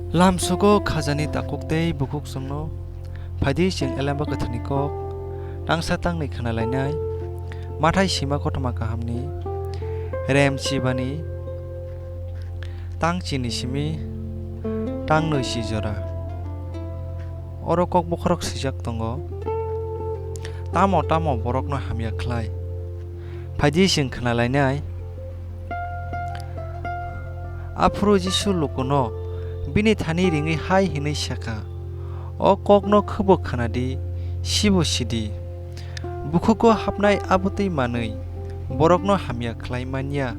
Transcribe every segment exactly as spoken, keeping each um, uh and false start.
Lamsugo khajani takhuk tei bukhuk chwngno phaidi chwng Elemba Kwtharni kok tangsa tangnwi khna lainai. Mathai sima kothoma kahamni rem chibani tang chini simi tang nwi si jora. Oro kok bokhorok swijak tongo, tamo tamo borokno hamya khlai. Phaidi chwng khna lainai. Aphuru Jisu lukuno bini thani ringwi hai hwnwi sa kha, "O kokno khwbo khna di, sibo si di. Bukhugo hapnai abo twi manwi borokno hamya khlai man ya.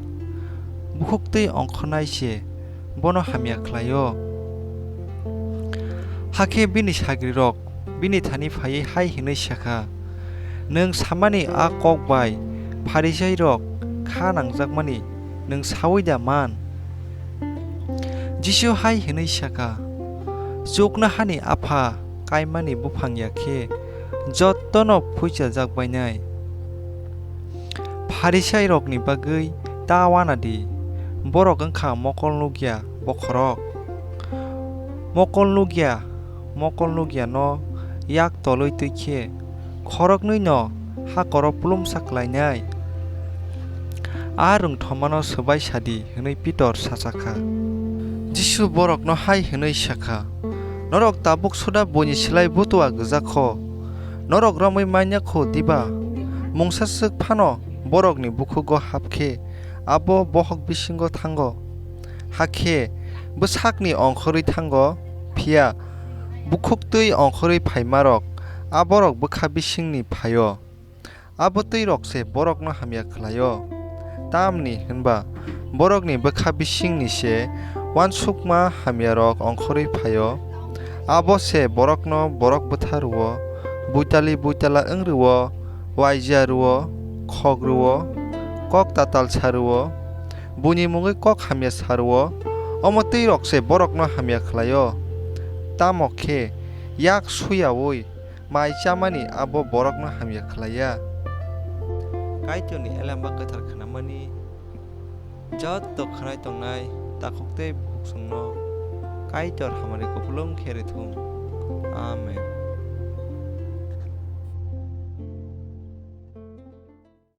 Bukhuk twi ongkhornai se bono hamya khlai-o." Hakhe bini sagrirok bini thani phaiwi hai hwnwi sa kha, "Nwng samani a kok bai Pharisairok kha nangjakmani nwng saui da man?" Jisu hai hwnwi sa kha, "Chuknohani Apha kaimani buphang ya khe jotono phuichajak bainai. Pharisairokni bagwi ta wana di, borok wng kha mokol nukya bokhorok. Mokol nukya, mokol nukyano yak tolwi twi khe khoroknwino hakoro pulumsa klainai. A rwngthomano swbai sa di," hwnwi Pitor sacha kha. Jisu borokno hai hwnwi sa kha, "Norok tabuk suda buini slai butua gwja kho. Norok romwi man ya kho diba? Mungsa swk phano borokni bukhugo hap khe abo bohok bisingo thango, hakhe bwsakni ongkhorwi thango, phiya bukhuk twi ongkhorwi phaimarok a borok bwkha bisingni phai-o. Abo twi rok se borokno hamya khlai-o. Tamni hwnba borokni bwkha bisingni se uansukma hamyarok ongkhorwi phai-o. Abo se borokno borok bwtha rw-o, buitali buitala wng rw-o, uaija rw-o, khok rw-o, kok tatal sa rw-o, buini mungwi kok hamya sa rw-o. Omo twi rok se borokno hamya khlai-o. Tamo khe yak suyaui mai chamani abo borokno hamya khlai ya." Kaitorni Elemba Kwthar khnamani joto khwnai tongnai takhuk tei bukhuk chwngno Kaitor hamari kupulung khe rw thung. Amen.